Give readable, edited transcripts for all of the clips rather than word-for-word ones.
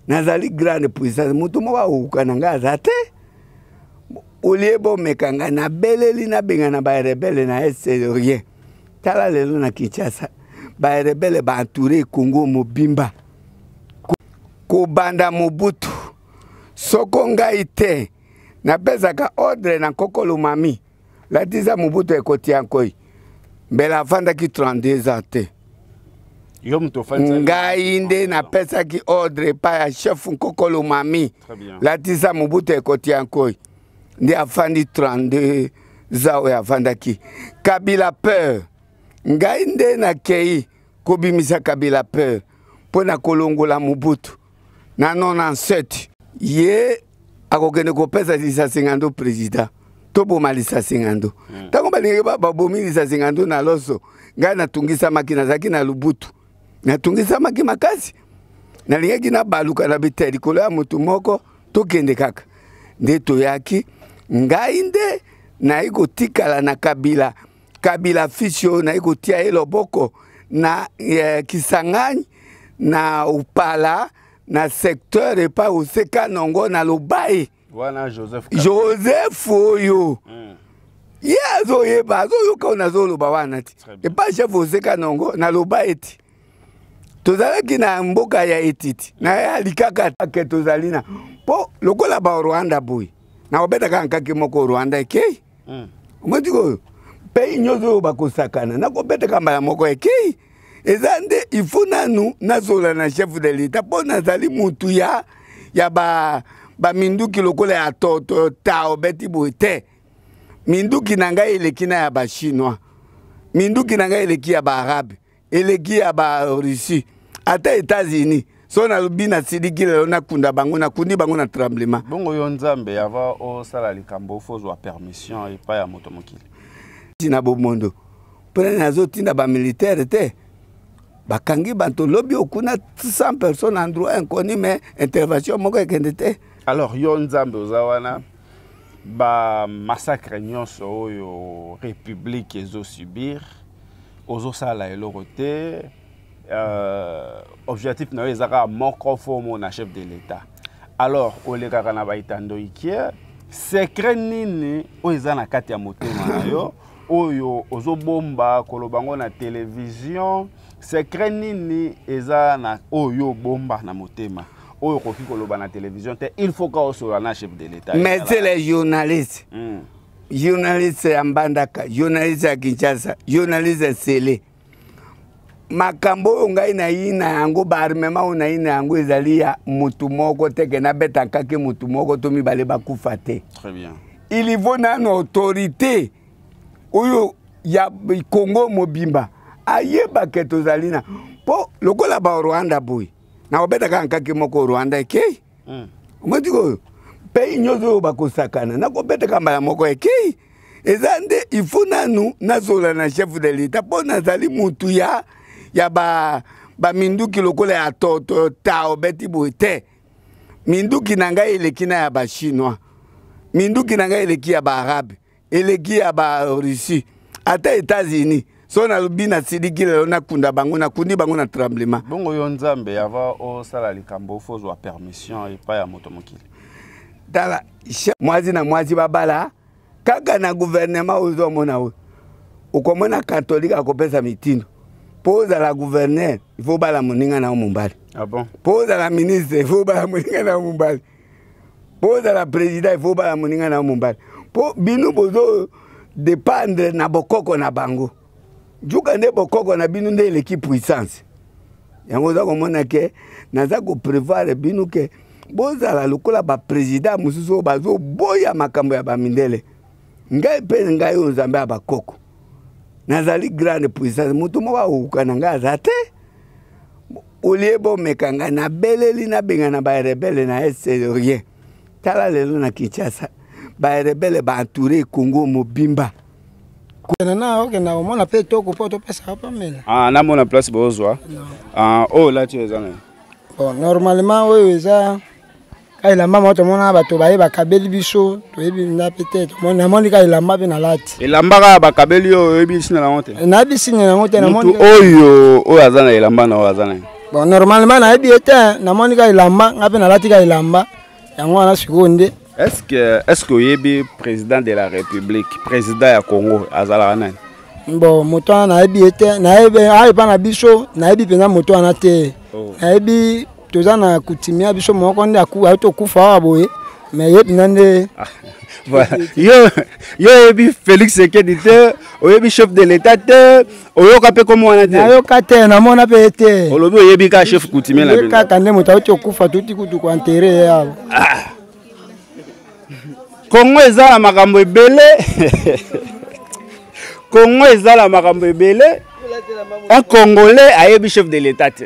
Nazali grande puissance, moto moko akokoka na ngai aza te. Olie bomeka ngai, nabeleli nabengana barebele na este, rien. Tala lelo na Kinshasa, barebele baentoure Congo mobimba kobanda Mobutu. Soko ngai te napesaka ordre na Nkokolo Mami, latisa Mobutu ekoti ya nkoi, mbela afandaki 32 ans te. Yo moto ofandisa ngai nde napesaki ordre epai ya chef Nkokolo Mami, latisa Mobutu ekoti ya nkoi, nde afandi 32 ans oyo afandaki. Kabila peur, ngai nde nakei kobimisa Kabila peur mpo na kolongola Mobutu na 97. Ye akokende kopesa lisasi ngando président, toboma lisasi ngando. Ntango balingaki babomi lisasi ngando na loso, ngai natungisamaki, nazalaki na Lubutu, natungisamaki makasi, nalingaki nabaluka na bite likolo ya motu moko, tokende kaka. Nde toyaki, ngai nde nayi kotikala na Kabila. Kabila fils oyo nayi kotia ye loboko na Kisangani, na Upala, na secteur epai Oseka Nongo na Lobaye. Wana Joseph Joseph oyo. Ye azoyeba, azoyoka oyo nazoloba wana ti. Epai chef Oseka Nongo na Lobaye ti. Tozalaki na mboka ya Etiti, na ya likaka ke tozali na po lokola ba Rwanda boye. Na kobetaka nkaki moko Rwanda ekei. Omoni oyo pays nyonso oyo bakosakana, nakobetaka mbala moko ekei. Eza nde il faut nanu nazola na chef de l'État mpo nazali mutu ya ba minduki lokola ya toto ta obeti boye te. Minduki na ngai eleki na ya ba Chinois, minduki na ngai eleki ya ba Arabe, eleki ya ba Russie, ata États-Unis. So nalobi nasiliki lelo, nakunda bango, nakundi bango na tremblement. Bongo yo Nzambe, avant osala likambo fo ozwa permission epai ya moto mokili. Na bomondo mpona nazotinda bamilitaire te, bakangi bato lobi okuna 100 personnes en droit inconnu, mais intervention moko ekende te. Alors yo Nzambe oza wana, ba massacre nyonso oyo république ezosubir, ozosala eloko te. Objectif na yo eza kaka moko, fo omona chef de l'État. Alors olekaka na baetando ikie, secret nini oyo eza na kati ya motema na yo oyo ozobomba koloba ngo na télévision? Secret nini eza na oyo obomba na motema oyo okoki koloba na télévision te? Il faut ka osola na chef de l'État. Mais c'est les journalistes. Journaliste ya Mbandaka, journaliste ya Kinshasa, journaliste ya Sele. Makambo oyo ngai nayina yango, baarmement oyo nayina yango ezali ya mutu moko te, ke nabeta nkake mutu moko to mibale bakufa te. Très bien. Il faut nano autorité oyo ya Congo mobimba ayeba ke tozali na po lokola ba Rwanda boye, nakobetaka nkake moko Rwanda ekei. Omoni oyo pays nyonso oyo bakosakana, nakobetaka mbala moko ekei. Eza nde il faut nanu nazola na chef de l'État mpo nazali mutu ya ba minduki lokola ya toto ta obeti boye te. Minduki na ngai eleki na ya ba Chinois, minduki na ngai eleki ya ba Arabe, eleki ya ba Russie, ata États-Unis. So nalobi nasiliki lelo, nakunda bango, nakundi bango na tremblement. Bongo yo Nzambe, avant osala likambo fo ozwa permission epai ya moto mokili. Tala, mwasi na mwasi babala kaka na gouvernement ozomona oyo, okomona catholique akopesa mitindo mpo ozala gouverneur, il faut obala moninga na yo mobali. Ah bon? Mpo ozala ministre, il faut obala moninga na yo mobali. Mpo ozala président, il faut obala moninga na yo mobali. Mpo bino bozo dépendre na bokoko na bango, njuka nde bokoko na bino nde eleki puissance. Yango oza komona ke naza koprévoir bino ke bozala lokola baprésident mosusu oyo bazoboya makambo ya bamindele. Ngai mpe ngai oyo Nzambe ya bakoko, nazali grande puissance, moto moko akokoka na ngai aza te. Olie bomeka ngai, nabeleli nabengana barebele na este, rien. Tala lelo na Kinshasa, barebele baentoure Congo mobimba. Na okenda komona mpe toko mpo topesaka pamela. Ah, namona place bozwa. Ah, oyo olati oyo eza nani? Bon, normalement oyo eza ka elamba moko tomona bato baye bakabeli biso, toyebi nda mpe te. Namoni ka elamba mpe nalati. Elamba kaka bakabeli yo, oyebi ntina nango te? Nayebi ntina yango te. Mutu oyo oyo aza na elamba na oyo aza nani? Bon, normalement nayebi ye te. Namoni ka elamba, nga mpe nalati ka elamba yango wana sikoyo nde. Est-ce que oyebi président de la République, président ya Congo azalaka nani? Bon, moto wana nayebi ye te. Nayebi awa epa na biso, nayebi mpenza moto wana te. Nayebi toza na coutumier biso moko nde auti okufa awa boye, mais ye mpenza nde. Voilà. Yo oyebi Félix Tshisekedi te, oyebi chef de l'État te, oyoka mpe kombo wana te? Nayoka te, namona mpe ye te. Olobi oyebi kaka chef coutumier na bino. Kaka nde moto auti okufa, tuti kutu koenterrer ye awa. Ah. Kongo eza na makambo ebele. Kongo eza na makambo ebele. Un Congolais ayebi chef de l'État te.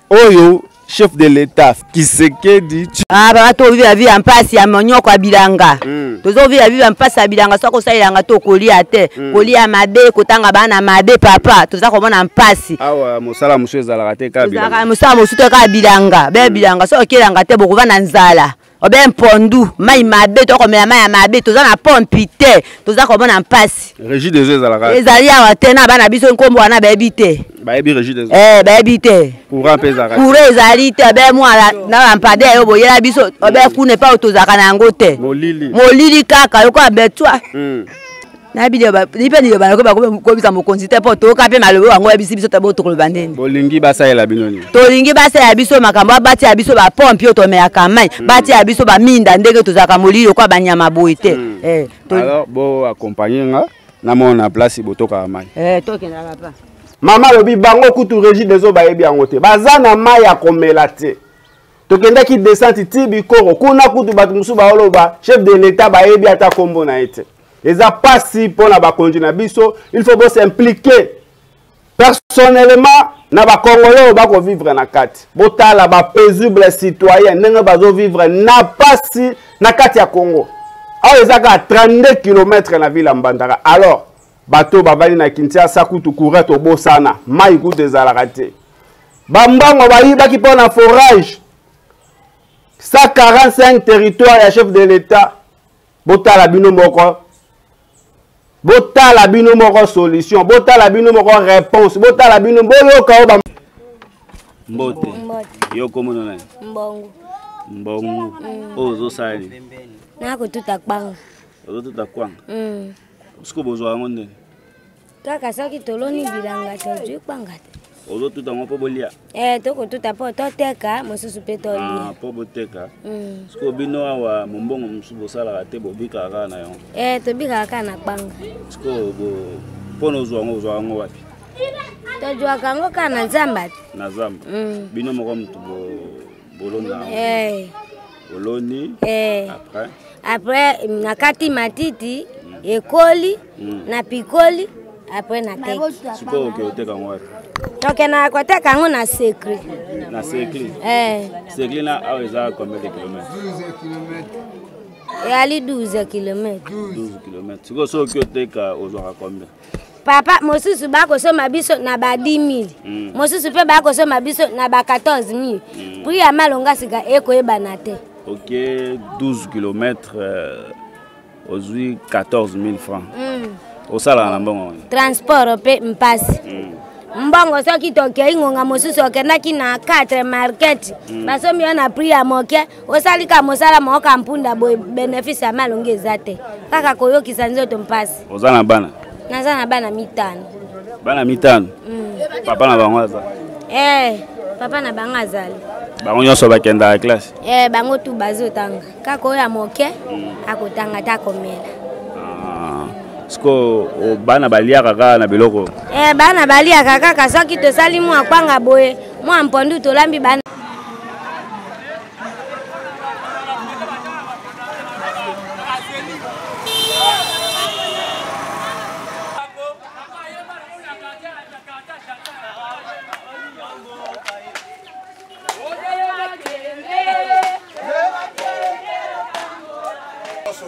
Oyo chef de l'État Tshisekedi. Ah, baba, tovivre vie ya mpasi ya monyoko ya bilanga. Tozovivre vie ya mpasi ya bilanga, soki osalelanga to kolia te. Kolia mabe, kotanga bana mabe, papa, toza komona mpasi. Awa mosala mosusu ezalaka te kaka bilanga. Mosala mosusu te kaka bilanga. Be bilanga soki okelanga te, bokova na nzala. Obe mpondu, mai mabe, tokomela mai ya mabe, toza na pompi te, toza komona mpasi. Régie des eaux ezalaka? Ezali awa te, na bana biso nkombo wana bayebi te. Bayebi régie des eaux? Eh, bayebi te. Courant mpe ezalaka? Courant ezali te, obe mwa na bampade oyo boyela biso, obe kuna epai oyo tozalaka na yango te. Molili. Molili kaka lokola betwa. Nayebi mpe liloba yango bakobisa mokonzi te, mpo toyoka mpe maloba yango oyebisi biso te, bo tokoloba ndeni? Bolingi basalela bino nini? Tolingi basalela biso makambo, batia biso bapompe oyo tomelaka mai, batia biso baminda ndenge tozalaka molili lokola banyama boye te. Alors bo accompagne nga namona place botokaka mai. Tokenda papa. Mama alobi bango kutu régie des eaux bayebi yango te, baza na mai ya komela te. Tokendaki descente ti bikoro kuna, kutu bato mosusu baoloba chef de l'État bayebi ata kombo na ye te. Eza pasi mpona bakonzi na biso. Il faut bos'impliquer personnellement na bakongolais oyo bakovivre na kati. Botala bapaisible citoyen ndenge bazovivre na pasi na kati ya Congo. Awa eza kaka 32 km na ville ya Mbandaka. Alors bato bavandi na Kinshasa kutu courant tobosana, mai kutu ezalaka te. Bambango bayibaki mpo na forage 145 territoire ya chef de l'État. Botala bino moko, botala bino moko solution, botala bino moko réponse, botala bino, boyoka oyo ba mbote. Yo komona nani? Mbongo. Mbongo. Oyo ozosala nini? Nakotuta kwanga. Ozotuta kwanga? Sikoyo bozwa yango ndeni? Kaka soki toloni bilanga, tozwi kwanga te. Ozotuta yango mpo bolia? Eh, tokotuta mpo toteka, mosusu mpe tolia. Mpo boteka. Sikoyo bino awa mombongo mosusu bosalaka te, bobikaka kaka na yango? Eh, tobikaka kaka na kwanga. Sikoyo mpona ozwa yango, ozwa yango wapi? Tozwaka yango kaka na zamba te. Na zamba? Bino moko motu bolona yango? Boloni? Après? Après nakati matiti, ekoli, napikoli, après nateki. Sikoyo oke oteka yango wapi? Tokendaka koteka yango na Secret. Na Secret? Secret na awa eza combien de kilomètres? Eyali 12 kilomètres. 12 kilomètres. Sikoyo soki oteka, ozwaka combien? Papa, mosusu bakosomba biso na ba 10 000, mosusu mpe bakosomba biso na ba 14 000. Prix ya malonga sika ekoyebana te. Ok, 12 km, ozwi 14 000 francs. Osalaka na mbongo wana? Transport mpe mpasi. Mbongo soki tokei ngonga mosusu, okendaki na 4 market, basombi yo na prix ya moke, osali ka mosala moko ka mpunda boye, bénéfice ya malongi eza te, kaka koyokisa nzoto mpasi. Oza na bana? Naza na bana mitano. Bana mitano? Papa na bango aza? Eh, papa na bango azali. Bango nyonso bakendaka classe? Eh, bango tu bazotanga, kaka oyo ya moke akotanga te, akomela. Siko bana baliaka kaka na biloko? Eh, bana baliaka kaka soki tosali mwa kwanga boye, mwa mpondu tolambi, bana.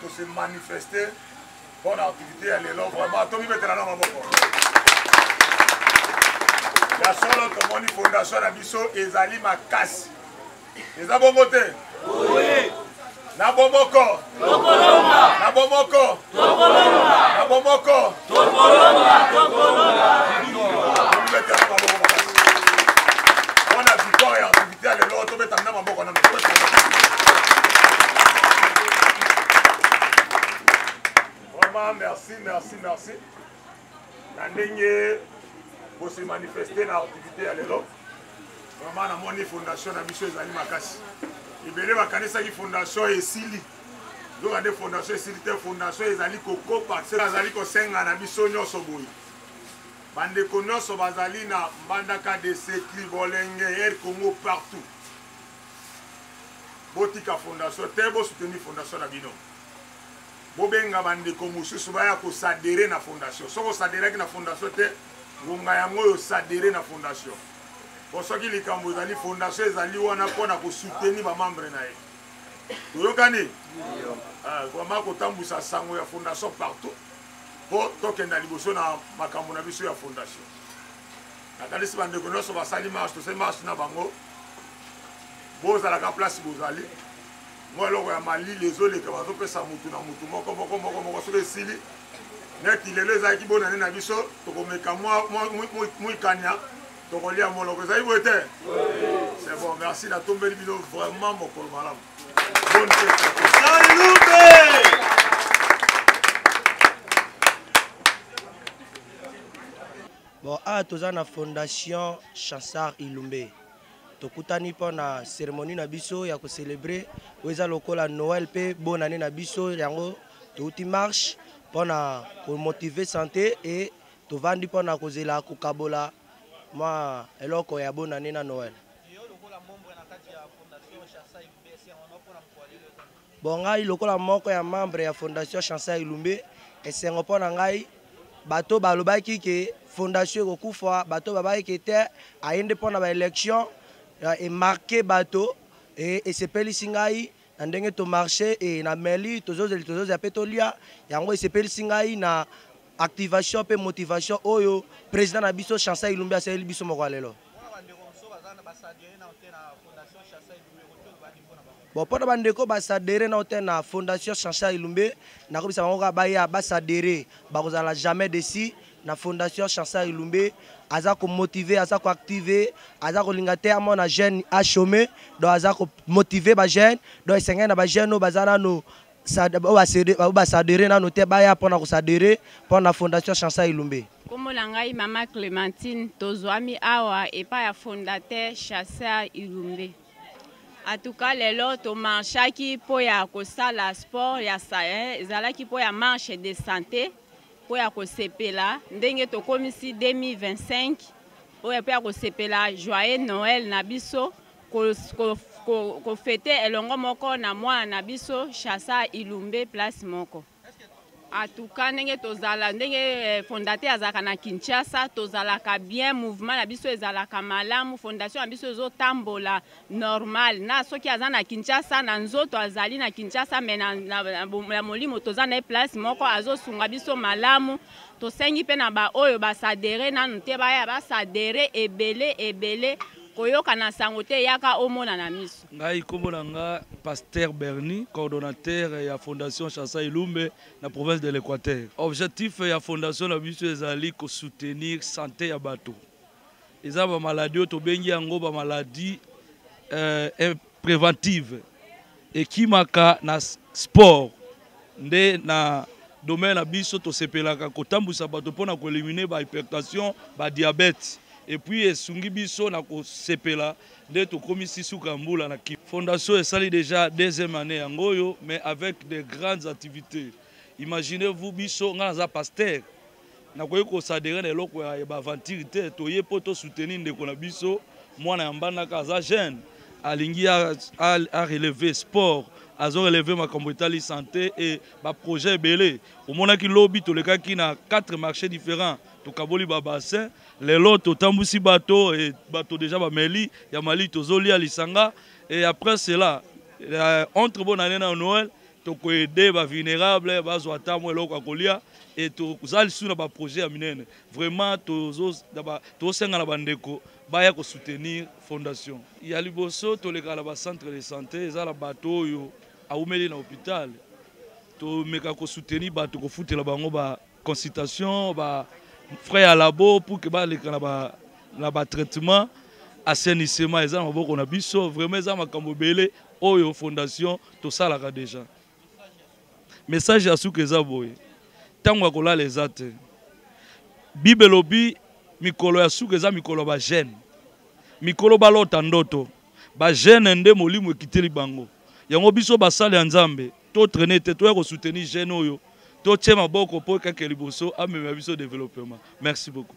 Tose manifester. mpo na activité ya lelo. Vraiment tomibetela na maboko ya solo. Tomoni fondation na biso ezali makasi, eza bongo te? Na bomoko, na bomoko, na bomoko, tomibetela na maboko makasi mpo na victoire ya activité ya lelo. Tobetana na maboko nano. Vraiment merci, merci, merci na ndenge bose manifeste na activité ya lelo. Vraiment namoni fondation na biso ezali makasi. Ebele bakanisaki fondation esili, nzoka nde fondation esili te, fondation ezali kokopa. Azali kosenga na biso nyonso boye, bandeko nyonso bazali na Mbandaka, Desekli, Bolenge, Air Congo, partout, botika fondation te, bosoutenir fondation na bino, bobenga bandeko mosusu baya kosadere na fondation. Soki osaderaki na fondation te, ngonga yango oyo osadere na fondation, po soki likambo ezali, fondation ezali wana mpo na kosoutenir bamembre na ye. Toyokani? Vraiment kotambwisa sango ya fondation partout mpo tokenda liboso na makambo na biso ya fondation. Nakanisi bandeko nyonso basali marche, tosali marche na bango. Bozalaka place bozali, mwa eloko ya malili ezoleka, bazopesa mutu na mutu moko moko moko moko. Soki esili, neti lelo ezalaki bonane na biso, tokomeka mwikanya, tokolia moloko. Ezali boye te? C'est bon, merci. Natombeli bino vraiment mokolo malamu. Bonne fête. Bon, awa toza na Fondation Chansard Ilumbe. Tokutani mpo na cérémonie na biso ya kocélébrer oyo eza lokola Noël mpe bonne année na biso. Yango touti marche mpo na komotiver santé e tovandi mpo na kozela kokabola mwa eloko ya bonne année na Noël. Bon, ngai lokola moko ya membre ya Fondation Chancel Ilumbe, esengo mpo na ngai. Bato balobaki ke fondation ekokufa, bato babaki ke te, aye nde mpo na baélection emarquer bato. Esepelisi ngai na ndenge tomarche e na meli, tozozeli, tozozela mpe tolia. Yango esepelisi ngai na activation mpe motivation oyo président na biso Chancel Ilumbe asaleli biso moko ya lelo. Bon, mpona bandeko basadere nao te na Fondation Chancel Ilumbe, nakobisa bango kaka baya basadere, bakozala jamais déçus na Fondation Chancel Ilumbe. Aza komotiver, aza koactiver, aza kolinga te amona jeune achômer. Donc aza komotiver bajeune. Donc esengeli na bajeune oyo baza nano, oyo basadere nano te, baya mpona kosadere mpona Fondation Chancel Ilumbe. Nkombo na ngai Mama Clémentine. Tozwami awa epai ya fondateur Chancel Ilumbe. Atuka lelo tomarchaki mpo ya kosala sport ya ezalaki mpo ya marche de santé, mpo ya kosepela ndenge tokomisi 2025 oyo, mpo ya kosepela joyeux Noël na biso, kofêter elongo moko na mwana na biso Chancel Ilumbe place moko. Atuka ndenge tozala, ndenge fondateur azalaka na Kinshasa, tozalaka bien, mouvement na biso ezalaka malamu, fondation na biso ezotambola normal. Na soki aza na Kinshasa na nzoto, azali na Kinshasa, mais na molimo toza na ye place moko, azosunga biso malamu. Tosengi mpe na baoyo basadere nanu te, baya basadere ebele ebele. Koyoka na sango te, yaka omona na miso. Ngai nkombo na nga Pasteur Berni, coordonnateur ya Fondation Chancel Ilumbe na province de l'Équateur. Objectif ya fondation na biso ezali kosoutenir santé ya bato. Eza bamaladi oyo tobengi yango bamaladi préventive, ekimaka na sport. Nde na domaine na biso tosepelaka kotambwisa bato mpona koéliminer bahypertension, badiabète, et puis esungi biso na kosepela nde tokomisi suka ya mbula na ki. Fondation esali déjà deuxième année yango oyo, mais avec de grandes activités. Imaginez-vous, biso, ngai naza pasteur, nakoki kosadere na eloko ya baaventure te. Toye mpo tosoutenir ndeko na biso, mwana ya Mbandaka, aza jeune, alingi arelever sport, azorelever makambo etali santé e baprojet ebele. Omonaki lobi tolekaki na quatre marchés différents, tokaboli babassin. Lelo totambwisi bato e bato déjà bameli ya mali, tozolia lisanga. Et après cela, entre bonne année na Noël. Tokoede bavulnérable bazwa ata mwa eloko ya kolia e toza lisusu na baprojet ya minene. Vraiment tozosenga na bandeko baya kosoutenir fondation. Ya liboso, tolekaka na bacentre de santé, eza na bato oyo awumeli na hôpital, tomeka kosoutenir bato, kofutela bango ba consultation, ba frais ya labo pour que baleka na batraitement. Assainissement eza na maboko na biso. Vraiment eza makambo ebele oyo fondation tosalaka déjà. Message ya suka eza boye: ntango ya kolala eza te. Bible elobi mikolo ya suka eza mikolo ya bajeune, mikolo balota ndoto. Bajeune nde molimo ekiteli bango. Yango biso basali ya Nzambe totraîner te, toya kosoutenir jeune oyo, totie maboko mpo kaka liboso amema biso développement. Merci beaucoup.